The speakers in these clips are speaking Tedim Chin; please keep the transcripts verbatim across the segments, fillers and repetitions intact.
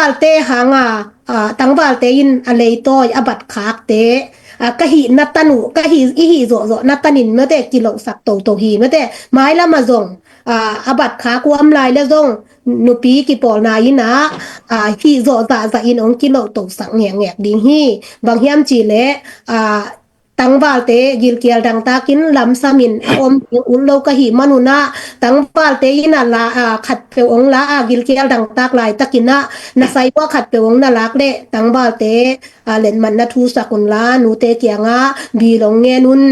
tangvalte hanga, a, tangvalte in a leitawi a bat khakte, a, ka hih na tan uh, ka hih, i hih zawhzawh na tanin mate kilohsak toto hi mate. Mailam a zong, a, a bat khak uh om lai le zong nupi kipawlna in a, a, hih zawh zahzah in hong kilohtosak ngekngek ding hi. Bang hiam cih leh, a, tangvalte gilkial dangtakin lamsamin a om ding ut lo ka hih manun a, tangvalte in a la, a, khatpeuh hong la a gilkial dangtak laitakin a, na sai uh a khatpeuh hong na lak leh tangvalte, a, letmatna thu sak unla, nute kiangah bil hong ngen un.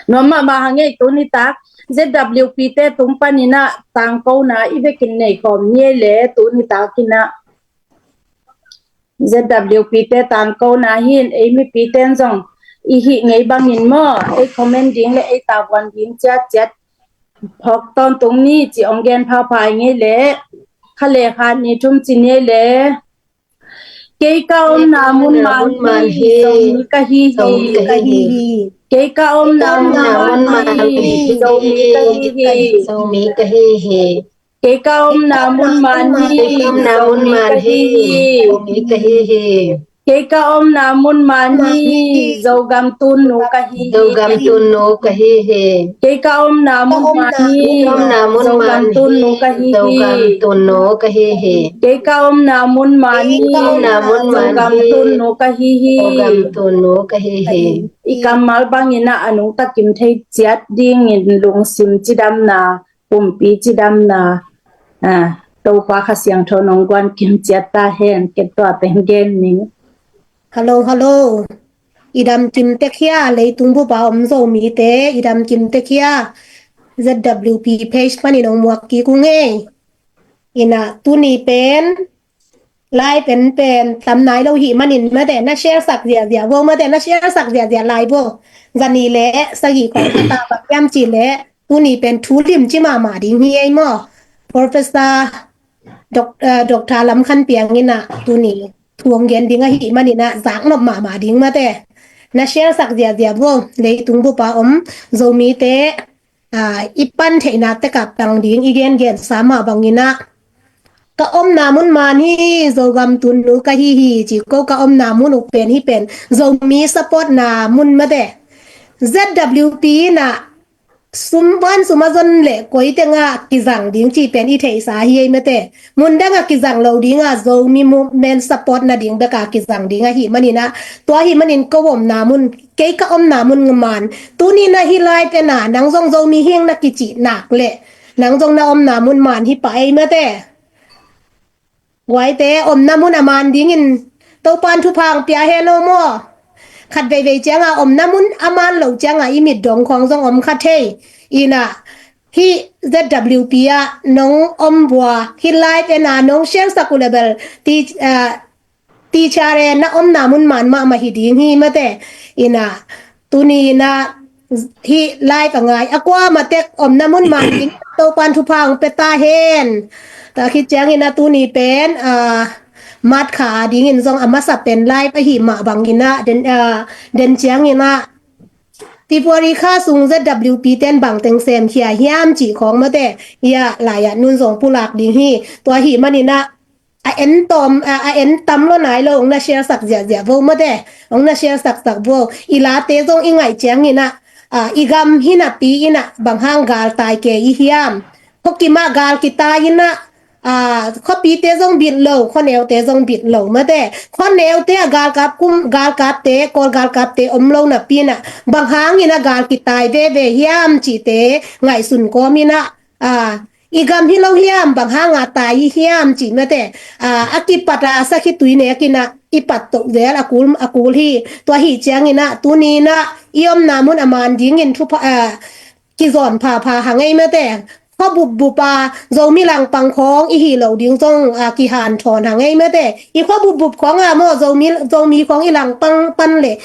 Nuam mahmah hang ei, tuni tak Z W P te tung panin a tangkona i vekin nei khawm ni ei le, tuni takin a Z W P te tangkona hin ei mipite in zong i hih ngei bangin maw, ei comment ding le ei tavuan ding ciatciat phawk tawntung ni ci hong gen phapha ngei le, kha le kha ni thum ci ni ei le. Kei ka omna mun man hi, Zomi ka hi hi. Kei ka omna mun man hi, Zomi ka hi hi. Kei ka omna mun man hi, Zomi ka hi hi. Kei ka omna mun man hi, Zogam tunnu ka hi hi. Kei ka omna mun man hi, Zogam tunnu ka hi hi. Kei ka omna mun man hi, Zogam tunnu ka hi hi. I kammal bangin a, a nungta kim thei ciat dingin lungsim cidamna, pumpi cidamna, a, Topa Kha Siangtho nong guan kim ciat ta hen, ken tua pen gen ning. Hello, hello. I dam kim tek hia, leitung bupa om Zomite, i dam kim tek hia. Z W P page panin hong muak kik ung ei. Ina, tuni pen live pen pen tam nai lo hih manin mate, na share sak ziazia vo mate, na share sak ziazia lai vo. Zani le sagih khawng ka ta bak hiam cih leh, tuni pen thu limci mahmah ding hi ei maw. Professor Doc-, eh, Doctor Lam Khan Piang in a tuni thu hong gen ding ahih manin a zaknop mahmah ding mate. Na share sak ziazia vo, leitung bupa om Zomite, a, i pan theihna tek a pang ding i gengensa mah bangin a, ka omna mun man hi, Zogam tunnu ka hi hi ci ko, ka omna mun uh pen hih pen Zomi supportna mun mate. Z W P in a sum, van sum a zon leh koi teng a kizang ding cih pen i theihsa hi ei mate. Mun dang a kizang lo ding a, Zomi movement support nading bek a kizang ding ahih manin a, tua ahih manin ko omna mun, kei ka omna mun man. Tuni na hih live en a, nang zong Zomi hi ing na kicih nak leh, nang zong na omna mun man hi pah ei mate. Guaite, omna mun a man dingin Topan thupha hong pia hen aw maw. Khat veivei ciang a omna mun a man lo ciang a i mit dong khawng zong om kha thei. Ina, hih Z W P ah nong om vua, hih live en a nong share sak uh leh bel, ti, ah, teacher e, na omna mun man mahmah hi ding hi mate. Ina, tuni ina hih live a ngai a kuamah tek omna mun man ding Topan thupha hong pia ta hen. Tua khit ciangin a tuni pen, ah, March kha a dingin zong a masa pen live ahih mah bangin a, den, ah, den ciangin a February kha sung Z W P ten bangteng semkhia hiam cih khawng mate, hia lai ah nun zong pulak ding hi. Tua ahih manin a, a en tawm, a, a en tam lo nai lo, hong na share sak ziahziah vo mate, hong na share saksak vo. I late zong i ngaih ciangin a, a, i gam hi napi in a, bang hang gal tai kei i hiam. Khua kim ah gal kitai in a, a, khuapite zong bit lo, khuaneute zong bit lo mate. Khuaneute ah galkap kum, galkapte, Kawl galkapte om lo napi in a, bang hangin a gal kitai veve hiam cihte ngaihsun kawm in a, a, i gam hi lo hiam, bang hanga tai i hiam cih mate, a, a kipat a, a sakhitui nek in a, i pat toh zel a kul, a kul hi. Tua ahih ciangin a, tuni in a, i omna mun a man dingin thupha, a, kizawn phapha hang ei mate. Khua bupbup a, Zomi langpang khawng i hih loh ding zong, a, kihanthawn hang ei mate. I khua bupbup khawng a maw, Zomi, Zomi khawng i langpang pan leh,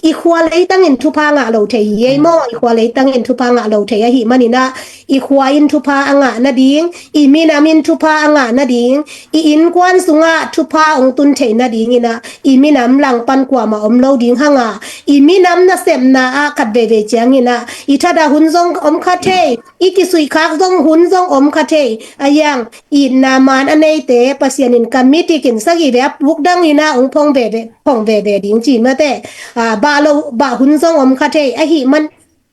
i khua leitangin thupha ngah lo thei hi ei maw? I khua leitangin thupha ngah lo thei ahih maninah i khua in thupha a ngah nading, i minam in thupha a ngah nading, i innkuan sungah thupha hong tun theih nadinginah i minam langpan kuamah om lo ding hanga, i minam nasepna ah khat veivei cianginah i thadah hun zong om kha thei, i kisuihkhak zong hun zong om kha thei. A hiang itna man a neite Pasian in ka mitikin sagih ve a puk danginah hong phong veve, phong veve ding ci mate. Ah, bah lo, bah hun zong om kha thei ahih man,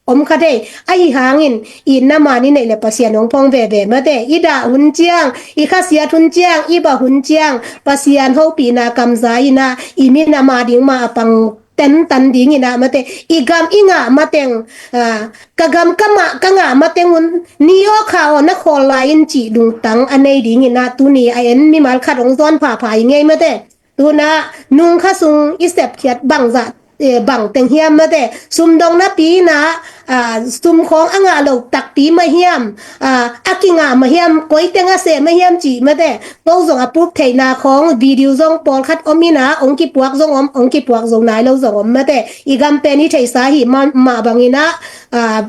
om kha thei. Ahi hangin itna man i neih le Pasian hong phong veve mate. I dah hun ciang, i khasiat hun ciang, i bah hun ciang Pasian hopihna kamza inah i minam a ding mah a pang tentan dinginah mate. I gam i ngah mateng, ah, ka gam ka mah ka ngah mateng un ni aw kha aw na khawl lai in cih dungtang a nei dinginah tuni a en mimal khat hong zawn phapha i ngei mate. Tunah nungkha sung i sepkhiat bangzah, eh, bangteng hiam mate, sumdong napi inah, ah, sumkhawng a ngah lo takpi mah hiam, ah, a kingah mah hiam, koiteng a seh mah hiam cih mate. Ko zong a puk theihna khawng video zong pawlkhat om inah hong kipuak zong om, hong kipuak zo nai lo zong om mate. I gam pen i theihsa hi mah, mah banginah, ah,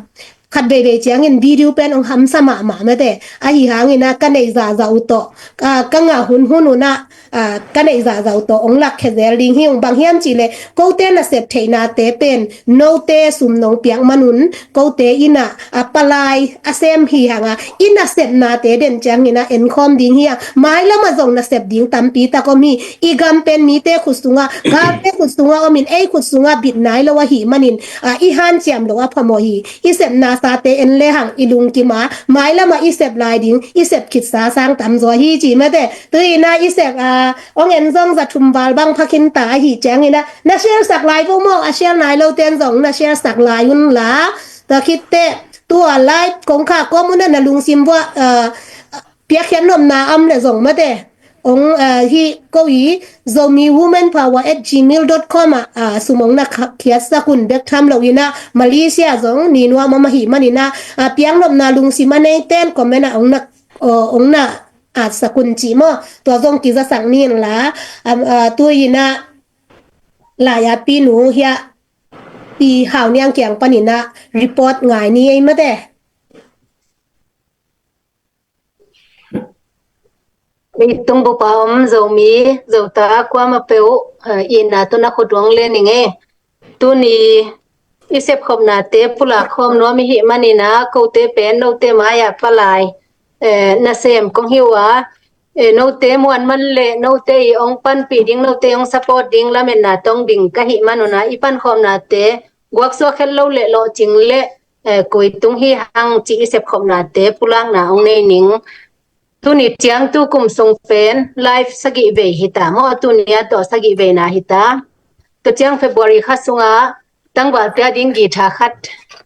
khat veivei ciangin video pen hong hamsa mahmah mate. Ahi hangin ah ka neih zahzah uh tawh, ah, ka ngah hunhun un ah, ah, ka neih zahzah uh tawh hong lakkhia zel ding hi ung. Bang hiam cihleh kote nasep theihnate pen note sum nong piak manun kote in ah, ah, palai a sem hi hang a, i nasepnate den ciangin ah enkhawm ding hi a, mailam ah zong nasep ding tampi tak om hi. I gam pen mite khut sungah, galte khut sungah om in ei khut sungah bit nai lo ahih manin, ah, i hanciam lo a phamawh hi. I sepna sate en lehang i lungkim a, mailam ah i sep lai ding, i sep khitsa sang tamzaw hi ci mate. Tu in ah i sep, ah, hong en zong za thum val bang pha khin ta ahih ciangin ah, na share sak lai vo maw, a share nai lo ten zong na share sak lai un la. Tua khit teh tua live kong kha kawm un ah na lungsim vuah, ah, piakkhiat nopna om leh zong mate. Hong, ah, hih ko i Zomi Women Power at gmail dot com ah, ah, sum hong na kha-, khiatsak un bek tham lo in ah, Malaysia zong ni nuam om ahih manin ah, ah, piak nopna lungsim a nei ten comment ah hong na, oh, hong na atsak un ci maw. Tua zong kizasak ni in la, ah, ah, tu in ah lai a pi nu hiah Pi Hau Niang kiang panin ah report ngai ni ei mate. Leitung bupa om Zomi, Zota kuamah peuh, eh, itna tawh na khut hong len ing ei. Tuni i sepkhopnate pulak khawm nuam i hih manin ah, kote pen note mai-ah palai, eh, nasem kong hi uh a, eh, note muan man leh note i hong panpih ding, note hong support ding lametna tong ding ka hih manun ah, i pankhopnate guaksuak het lo leh lawhcing leh, eh, koi tung hi hang cih i sepkhopnate pulakna hong nei ning. Tuni ciang tu kum sung pen live sagih vei hi ta maw, tuni a tawh sagih veina hi ta. Tua ciang February kha sungah tangvalte a ding guitar khat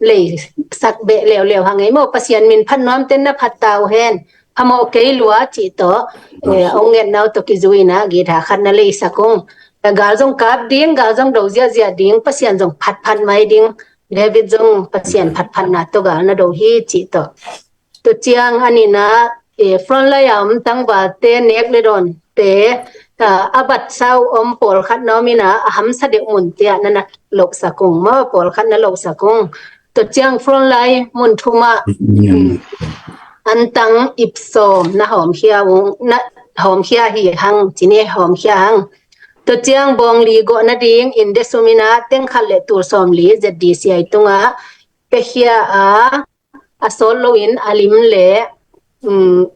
leisak beh leuleu hang ei maw, Pasian min phat nuam ten na phat ta uh hen. Phamawh kei lua cih tawh, eh, hong ngetna uh tawh kizui in ah guitar khat na leisak ung. Gal zong kap ding, gal zong do ziahziah ding, Pasian zong phatphat mai ding. David zong Pasian phatphatna tawh gal na do hi cih tawh. Tua ciang a nihna, eh, frontline a om tangvalte, nek le dawnte, ah, a batsa uh om pawlkhat na om in ah, a hamsa deuh munte ah na na lohsak ung maw, pawlkhat na lohsak ung. Tua ciang frontline mun thum ah, mm, antang ip sawm na hawmkhia ung, na hawmkhia hi hang, ci ni, hawmkhia hang. Tua ciang bawng li gawh nading inn de sum in ah teng khat le tul sawm li Z D C I tungah piakhia a, a sawt loin a lim le, um,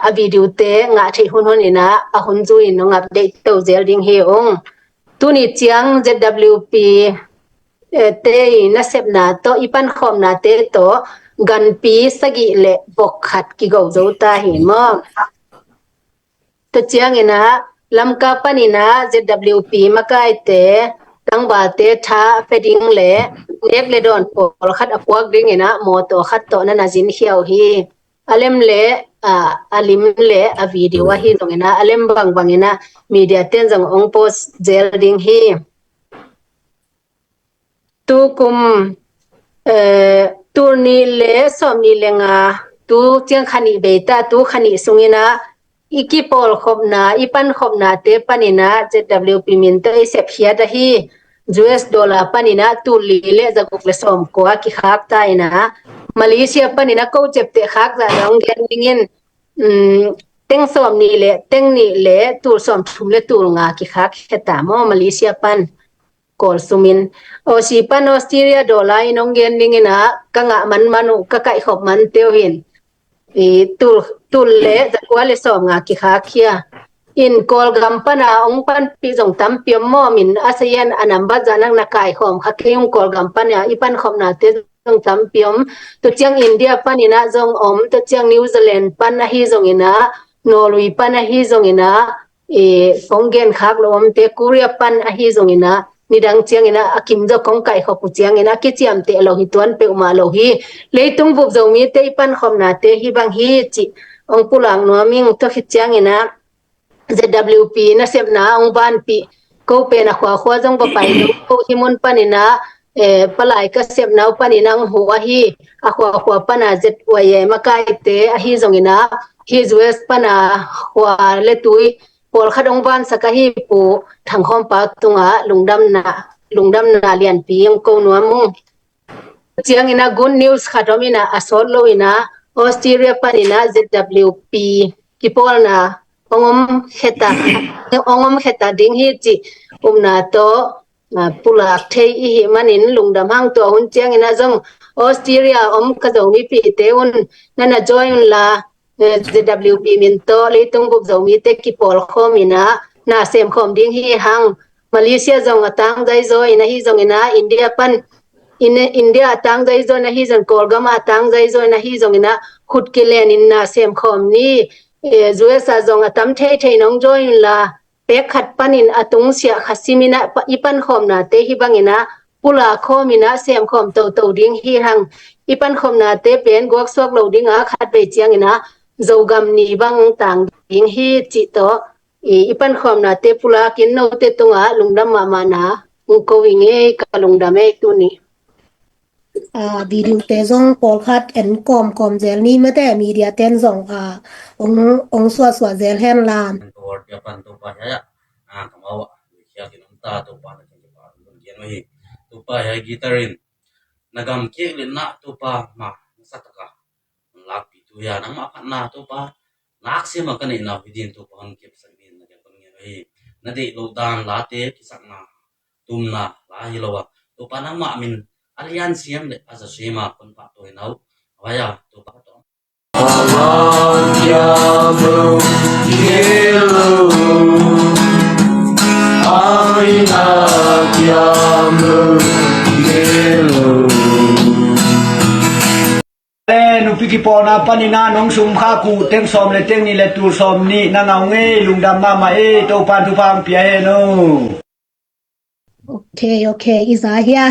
a video te ngah theih hunhun in ah a hun zui in hong update to zel ding hi ung. Tuni ciang Z W P, eh, te i nasepna tawh, i pankhawmnate tawh ganpi sagih le vok khat kigo zo ta hi maw. Tua ciangin ah Lamka panin ah Z W P makaite tangvalte tha a pia ding le nek le dawn pawlkhat a puak dingin ah mawtaw khat tawh na na zinkhia uh hi. A lem le, ah, a lim le a video ahi zongin ah a lem bangbangin ah media ten zong hong post zel ding hi. Tu kum, eh, tul nih le sawm nih le nga, tu ciang kha nih bei ta, tu kha nih sungin ah i kipawlkhopna, i pankhopnate panin ah Z W P min tawh i sepkhiat ahi. U S dollar panin ah tul li le zaguk le sawmkua kikhak ta in ah, Malaysia panin ah ko ciapteh khak zah dong gen dingin, um, teng sawmnih le teng nih le tul sawmthum le tul nga kikhak khia ta maw, Malaysia pan Kawl sumin. Aussie pan Australia dollar in hong gen dingin ah ka ngah manman uh, ka kaihkhop man teuh in, i tul, tul le zakua le sawmnga kikhak khia. In Kawlgam pana hong panpih zong tampi om maw, min a sayan a nambat zah nang na kaikhawm kha kei ung. Kawlgam pana i pankhopnate zong tampi om. Tua ciang India panin ah zong om, tua ciang New Zealand pan ahi zongin ah, Norway pan ahi zongin ah, i kong gen khak lo omte, Korea pan ahi zongin ah, nidang ciangin ah a kim zaw kong kaihkhop uh ciangin ah kiciamteh lo hi, tuan peuhmah lo hi. Leitung bup Zomite i pankhopnate hih bang hi cih hong pulak nuam ing. Tua khit ciangin ah Z W P nasepna hong vanpih, ko pen a khuakhua zong va pai lo, ko hih mun panin ah, eh, palai ka sepna uh panin ah hong huh ahi, a khuakhua pana Z Y M a kaite ahi zongin ah, hih U S pana khua le tui pawlkhat hong vansak ahi Pu Thang Khawm Pau tungah lungdamna, lungdamna lianpi hong ko nuam ung. Ciangin ah good news khat om in ah, a sawt lo in ah Australia panin ah Z W P kipawlna hong om kheta, hong om kheta ding hi cih upna tawh, ah, pulak thei i hih manin lungdam hang. Tua hun ciangin ah zong Australia om ka Zomipihte un, na na join un la, eh, Z W P min tawh leitung bup Zomite kipawlkhawm in ah na semkhawm ding hi hang. Malaysia zong a tangzai zaw in ahi zongin ah, India pan, in, India a tangzai zaw in ahi zong, Kawlgam a tangzai zaw in ahi zongin ah, khut kilen in na semkhawm ni. Eh, U S a zong a tam theithei nong join un la, pek khat panin a tungsiah kha simin ah pa, i pankhawmnate hih bangin ah pulak khawm in ah semkhawm toto ding hi hang. I pankhawmnate pen guaksuak lo ding a, khatvei ciangin ah Zogam ni bang tang ding hi cih tawh, i, i pankhawmnate pulakin note tungah lungdam mahmahna hong ko ing ei, ka lungdam ei tuni. Ah, video te zong pawlkhat en kawmkawm zel ni mate, media ten zong, ah, ong, ong suahsuah zel hen la. Ka war tia pan Topa hiai ah, ah, kamau ah, khiak in om ta, Topa na kin kipa hong gen uh hi. Topa hiai guitar in na gam kek letna Topa ma na sa taka hong lakpih tu hia, nangmah phatna Topa, nak siama ka neihna uh hi din Topa hong kepsak din na kiang kon ngen uh hi. Na deih loh dan late kisakna, tumna la hi lo a, Topa nangmah min a lian siam le a za siama kon pahtawi na uh. Awai a Topa ka tawh Eh, nupi kipawlna panin ah nong sum khak uh teng sawm le teng nih le tul sawmnih na na ung ei, lungdam mahmah ei, Topan thupha hong pia hen o. Ok, ok, i za hia.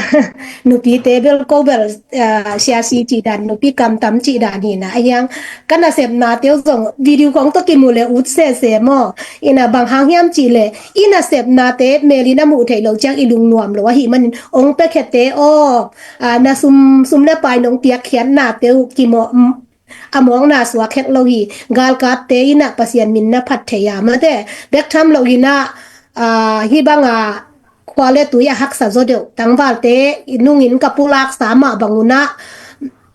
Nupite bel ko bel, ah, siasi cih dan, nupi kamtam cih dan hi na, a hiang ka nasepnate uh zong video khong tawh kimu le ut sese maw. Ina bang hang hiam cih le, i nasepnate mel in a muh theih loh ciang i lungnuam lo ahih manin ong pia khiate aw. Ah, na sum, sum le pai nong piakkhiatnate uh kimawh, mm, a mawkna suak het lo hi. Galkapte in ah Pasian min na phat thei a mate. Bek tham lo in ah, ah, hih bang a khua le tui a haksa zaw deuh. Tangvalte nungin ka pulaksa mah bang un ah,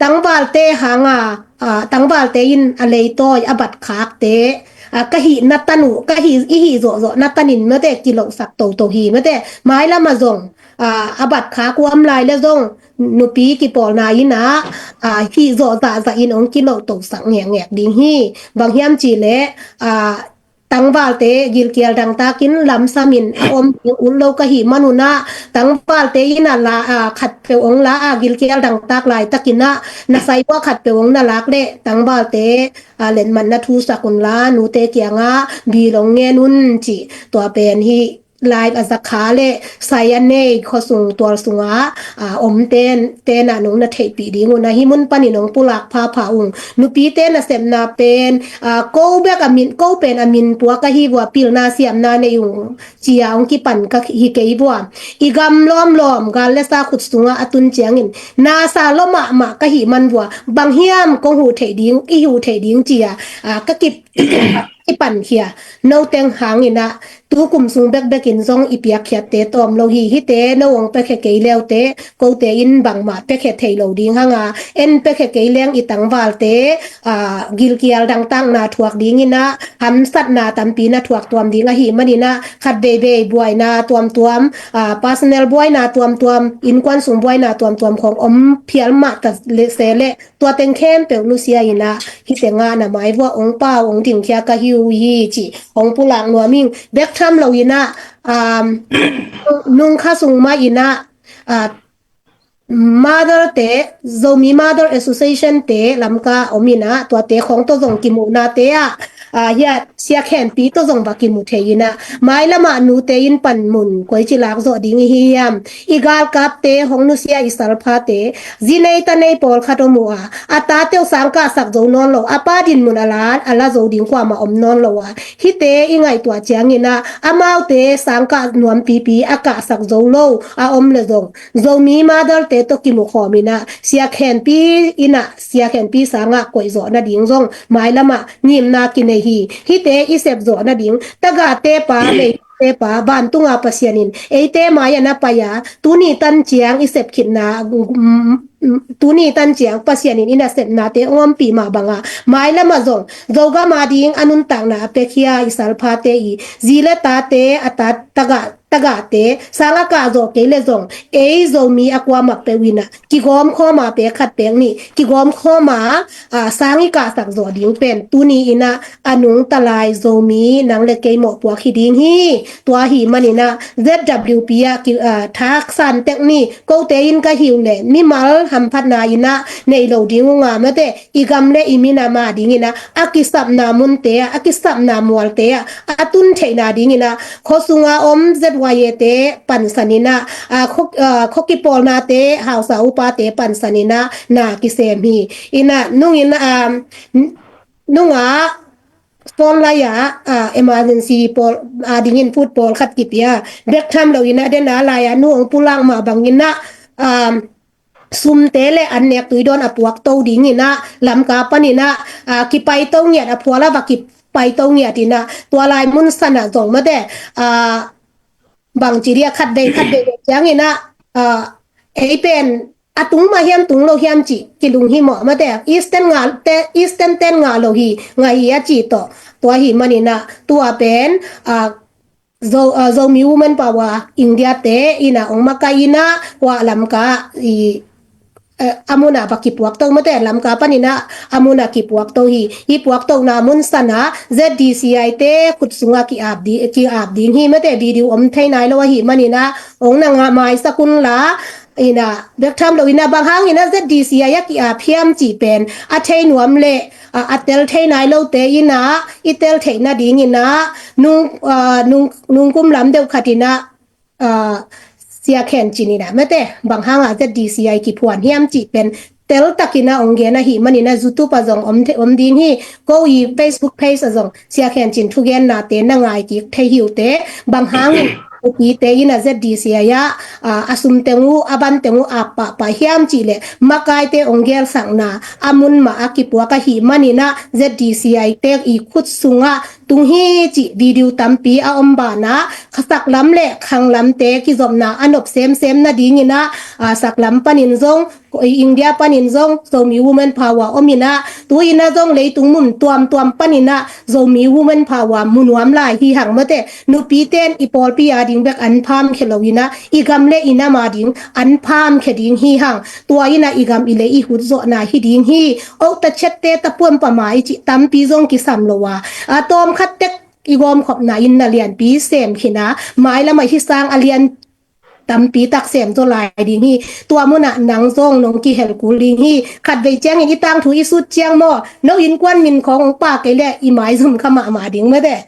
tangvalte hang a, ah, tangvalte in a leitawi a batkhakte, ah, ka hihna tan uh, ka hih, i hih zawhzawhna tanin mate kilohsak toto hi mate. Mailam ah zong, ah, a batkhak uh om lai le zong nupi kipawlna in ah, ah, hih zawh zahzah in ong kilohtosak ngekngek ding hi. Bang hiam cih le, ah, tangvalte gilkial dangtakin lamsamin a om ding ut lo ka hih man un ah, tangvalte in ah la, ah, khatpeuh ong la a, gilkial dangtak laitakin ah na sai ua khatpeuh ong na lak leh tangvalte, ah, letmatna thu sak un la, nute kiangah bil ong ngen un ci. Tua pen hih live a za kha le sai a nei khuasung tual sungah, ah, om ten, ten ah nong na theihpih ding un ah, hih mun panin ong pulak phapha ung. Nupite nasepna pen, ah, ko bek a min, ko pen a min puak ahi vua, pilna siamna nei ung cia ong kipan ka hi kei vua. I gam lawmlawm gal le sa khut sungah a tun ciangin nasa lua mahmah ka hih man vua. Bang hiam kong huh theih ding, i huh theih ding cia, ah, ka kip, kipan khia. No teng hangin ah tu kum sung bekbek in zong i piakkhiatte tawm lo hi. Hihte no hong piakhia kei leute, kote in bangmah piakhia thei lo ding hang a, en piakhia kei leng i tangvalte, aa, gilkial dangtakna thuak ding in ah, hamsatna tampi na thuak tuam ding ahih manin ah, khat veivei buaina tuamtuam, aa, personal buaina tuamtuam, innkuan sung buaina tuamtuam khawng om phial mah ta se leh, tua teng khempeuh nusia in ah, hih teng ah na mai vuah hong pau, hong dingkhia ka hi uh hi, ci hong pulak nuam ing. Bek tham lo in ah, um, nungkha sung mah in ah, ah, mother te, Zomi Mother Association te Lamka om in ah, tuate khawng tawh zong kimuhnate ah, ah, hiah Sia Khenpi tawh zong va kimu thei in ah, mailam ah nute in panmun koici lak zawh ding i hi hiam? I galkapte, hong nusia i salphate, zi nei ta nei pawlkhat om uh a, a tate uh sang kahsak zo nawn lo, a pa dinmun a la, a la zo ding kuamah om nawn lo a, hihte i ngaihtuah ciang in ah, amaute sang kah nuampipi a kahsak zo lo a om leh zong, Zomi Mother te tawh kimukhawm in ah, Sia Khenpi in ah, Sia Khenpi sang ah koihzawh nading zong mailam ah ngimna kinei hi. Hihte i sepzawh nading, tagahte pa, Meiteite pa, vantung a Pasian in eite mai ah na pai a, tuni tan ciang i sepkhitna, mm, mm, tuni tan ciang Pasian in i nasepnate hong ompih mah bang a, mailam ah zong Zogam ading a nuntakna a piakhia i salphate i zi le tate, a ta, tagah tagahte sang a kahzawh kei leh zong, ei Zomi a kuamah peuh in ah kigawm khawm a, pek khat pek nih kigawm khawm a, aa, sang i kahsak zawh ding pen tuni in ah a nungta lai Zomi nang le kei mawhpuak hi ding hi. Tua ahih manin ah Z W P ah ki, aa, thak san tek ni, kote in ka hi uh leh mimal hamphatna in ah nei lo ding ung a, mate, i gam le i minam ading in ah, a kisapna munte ah, a kisapna mualte ah a tun theihna ding in ah, khua sung a om Z Y A te pansan in ah, ah, khua, ah, khua kipawlnate, hausa upate pansan in ah na kisem hi. In ah nung in, ah, nung ah phone lai ah, ah, emergency pawl, ah, ding in phut pawlkhat kipia, bek tham lo in ah, den a lai ah nu hong pulak mah bang in ah, ah, sumte le an nek tui dawn a puakto ding in ah, Lamka pan in ah, ah, kipaito ngiat, a phual ah va kipaito ngiat in ah, tua lai mun san ah zong, mate, ah, bangci dia, khat vei khat vei ciang in ah, ah, ei pen a tung mah hiam, tung lo hiam cih kilunghimawh, mate, Eastern nga te, Eastern ten ngah lo hi, ngah hi a cih tawh. Tua ahih manin ah tua pen, ah, Zo, ah, Zomi Women Power India te in ah hong makaih in ah, kua Lamka i, eh, a mun ah va kipuakto, mate, Lamka pan in ah a mun ah kipuakto hi. Hih puaktona mun san ah Z D C I te khut sung ah ki-ap di, ki-ap ding hi, mate, video om thei nai lo ahih manin ah hong na ngah maisak un la, in ah, bek tham lo in ah, bang hang in ah Z D C I a ki-ap hiam cih pen a thei nuam leh, a, a tel thei nai lote in ah i tel theih nading in ah, nung, ah, nung, nung kum lam deuh khat in ah, ah, Sia Khen Cin in ah, mate, bang hang a Z D C I kiphuan hiam cih pen tel tak in ah hong gen ahih manin ah, YouTube ah zong om the, om ding hi. Ko i Facebook page ah zong Sia Khen Cin thugennate na ngai kik thei hi uh teh, bang hang in upite in ah Z D C I ah, ah, a sum teng uh, a van teng uh ap pahpah hiam cih leh, makaite hong gelsakna a mun mah a kipuak ahih manin ah, Z D C I te i khut sung ah tung hi cih video tampi a om banah, kha saklam le khanglamte kizopna a nop semsem nading in ah, ah, saklam panin zong, India panin zong Zomi Women Power om in ah, tu in ah zong leitung mun tuamtuam pan in ah Zomi Women Power mu nuam lai hi hang, mate. Nupite in i pawlpi ading bek an phamkhia lo in ah, i gam le i nam ading an phamkhia ding hi hang. Tua in ah i gam i lei i hutzawhna hi ding hi. Oh, ta chette ta puampam a i cih tampi zong kisam lo a, a tawmkhat tek i gawmkhopna in na lianpi sem khin a, mailam ah hih sang a lian tampi tak sem zaw lai ding hi. Tua mun ah nang zong nong kihel kul ding hi. Khat vei ciangin i tangthu i sut ciang maw, no innkuan min khawng hong pah kei leh i maizum kha mahmah ding, mate.